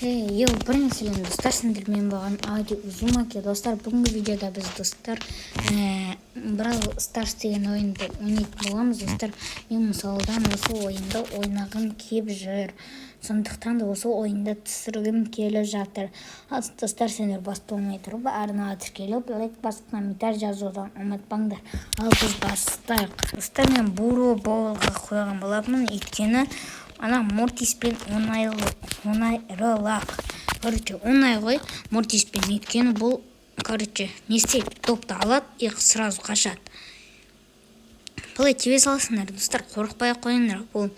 Эй, йоу, бірінші сәлем, достар, сендермен болған Аудио Узумаки. Достар, бүгінгі видеода біз, достар, Brawl Stars деген ойынды ойнайтын боламыз. Достар, мен мысалдан осы ойынды ойнағым кеп жүр. Сондықтан да осы ойынды түсіргім келіп жатыр. Ал, достар, сендер басталмай тұрып, арнаға тіркеліп, лайк басып, комментарий жазудан ұмытпаңдар. Ал біз бастайық. Достар, мен Буро Боулға қойған болатынмын, өйткені ана Мортиспен оңайырақ. Короче, оңай ғой Мортиспен, өйткені бұл, короче, не істейді? Допты алады и сразу қашады. Былай тебе саласыңдар, достар, қорықпай ақ қойыңдар. Бұл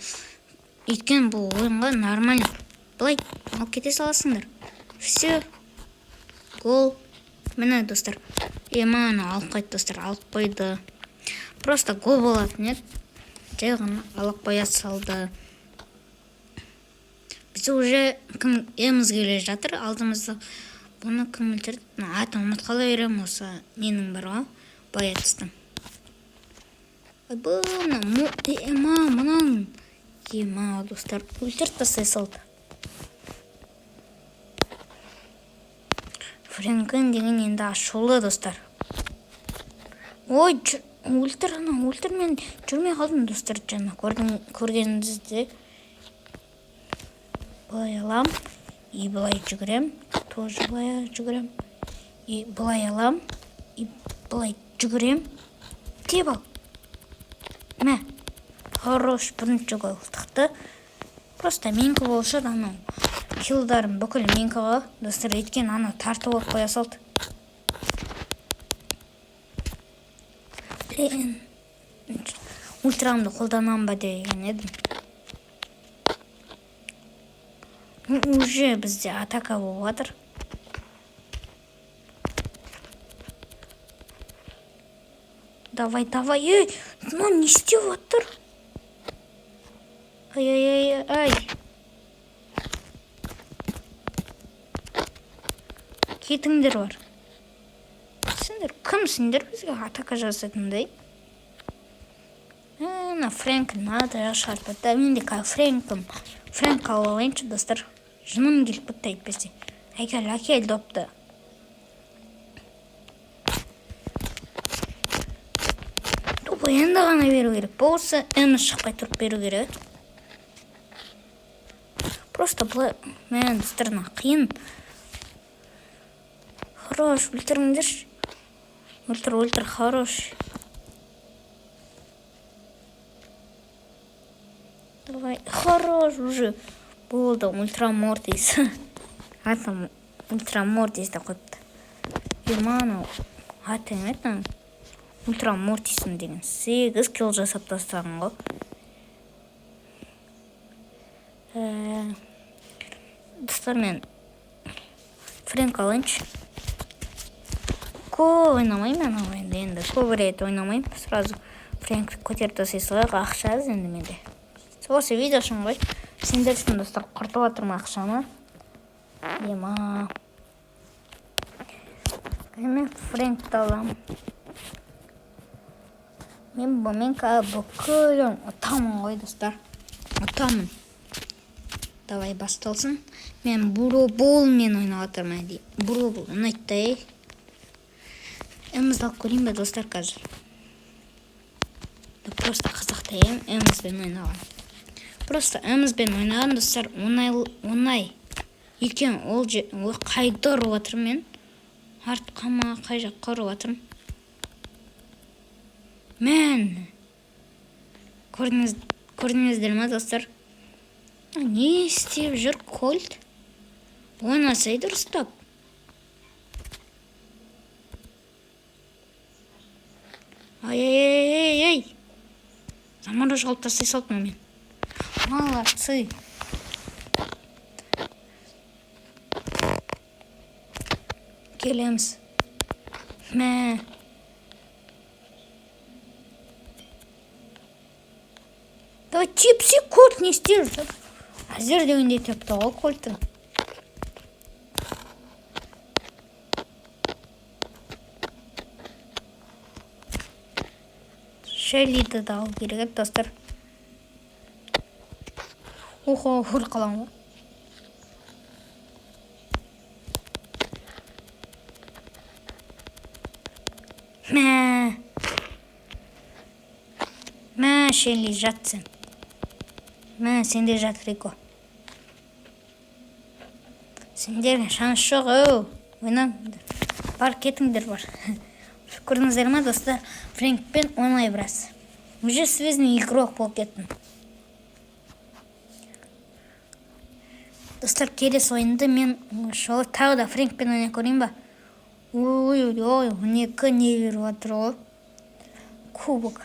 өйткені бұл ойынға нормально. Былай алып кете саласыңдар. Все. Гол. Міне, достар. Ема, алып қойды, достар, алып қойды. Просто гол болатын еді. Жай ғана алып қоя салды. Бізде уже кім, Эмз келе жатыр алдымызда. Бұны кім өлтірді? Атын ұмытып қала беремін, осы ненің бар ғой, боецтің. Ойбай, мына ема, мынаның ема, достар, өлтіріп тастай салды. Фрэнкен деген енді ашулы, достар. Ой, өлтір, ана, өлтір, мен жүрмей қалдым, достар, жаңа көргеніңізде. Былай алам и былай жүгірем, тоже былай жүгірем, и былай алам и былай жүгірем. Теп ал, мә, хорош, бірінші гол тықты. Просто менікі болушы еді анау, киллдарым бүкіл менікі ғой, достар, өйткені анау тартып алып қоя салды. Блин, ультрамды қолданамын ба деген едім. Уже бізде атака болып жатыр. Давай, давай, ей, мынау не істеп жатыр? Ай, ай, ай, ай. Кетіңдер бар. Сендер кімсіңдер бізге атака жасайтындай? Ана Фрэнк надо шығарып кетті. Мен де қазір Фрэнкім. Фрэнк алып алайыншы, достар. Жыным келіп кетті әйтпесе. Әкел, әкел допты. Тупо енді ғана беру керек. Болса, Эмз шықпай тұрып беру керек. Просто былай, мә, достар, мына қиын. Хорош, өлтіріңдерші. Өлтір, өлтір, хорош. Давай, хорош уже. Болды, Ультра Мортис. Аты Ультра Мортис деп қойыпты. Ема, анау аты не еді? Ультра Мортисін деген 8 килл жасап тастаған ғой. Достар, мен Фрэнк алайыншы. Көп ойнамаймын анау енді, енді көп рет ойнамаймын. Сразу Фрэнк көтеріп тастай салайық, ақша аз енді менде. Осы видео үшін ғой. Сендер үшін, достар, құртып жатырмын ақшаны. Ема. Мен Фрэнкті аламын. Мен бұмен қазір бүкілін ұтамын ғой, достар. Ұтамын. Давай, басталсын. Мен Буроболмен ойнап жатырмын әдейі. Буробол ұнайды да, ей. Эмзді алып көрейін ба, достар, қазір? Да просто қызық та, Эмзбен ойнаған. Просто Эмзбен ойнаған, достар, оңай, оңай. Өйткені ол ой, қайда ұрып жатырмын мен? Артқа ма, қай жаққа ұрып жатырмын? Мән. Көрдіңіз, көрдіңіздер ма, достар? Не істеп жүр Кольт? Ойнасай дұрыстап. Ай, ай, ай, ай, ай. Заморож қылып тастай салдым мен. Молодцы. Келеміз. Мә. Давай, тепсе, Кольт не істеп жүр? Әзер дегенде тепті ғой Кольттың. Шеллиді де алу керек еді, достар. Охо, өліп қаламын ғой. Мә. Мә, Шелли, жат сен. Мә, сен де жат, Рико. Сендерге шанс жоқ, оу. Ойнаңдар. Бар, кетіңдер, бар. Көрдіңіздер ма, достар? Фрэнкпен оңай біраз. Уже звездный игрок болып кеттім. Достар, келесі ойынды мен шоу тағы да Фрэнкпен ойнай көрейін ба? Ой, ой, ой, 12 не беріп жатыр ғой. Кубок.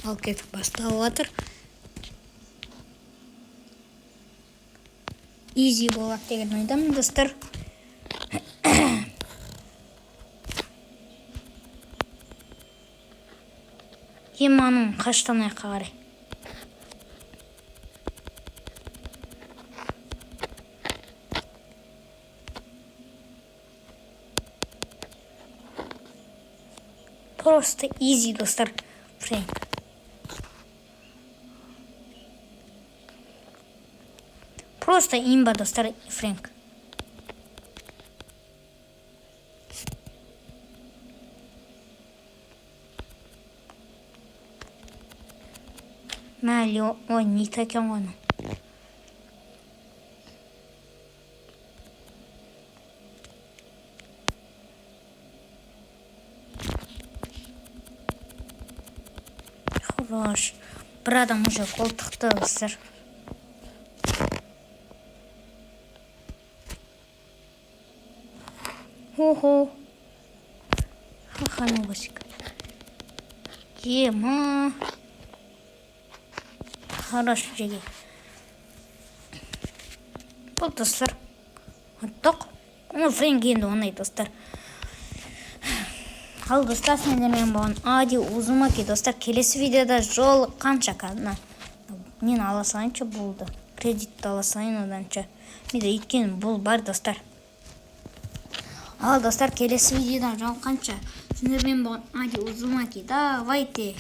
Ал кеттік, басталып жатыр. Изи болады деген ойдамын, достар. Еманың қаштан аяққа қарай. Просто изи, достар, Фрэнк. Просто имба, достар, Фрэнк. Мә, ой, Нита екен ғой анау. Хорош. Бір адам уже қолтықты, достар. Хо-хо. Ха-ха, ну басик. Ема. Хорош, жеге. Бұл, достар. Ұттық. Ну, Фрэнк енді оңай, достар. Ал, достар, сендермен болған Ади Узумаки, достар, келесі видеода жолыққанша. Мына нені ала салайыншы, болды. Кредитті ала салайын оданша. Менде өйткені бұл бар, достар. Ал, достар, келесі видеода жолыққанша. Сендермен болған Ади Узумаки. Давайте.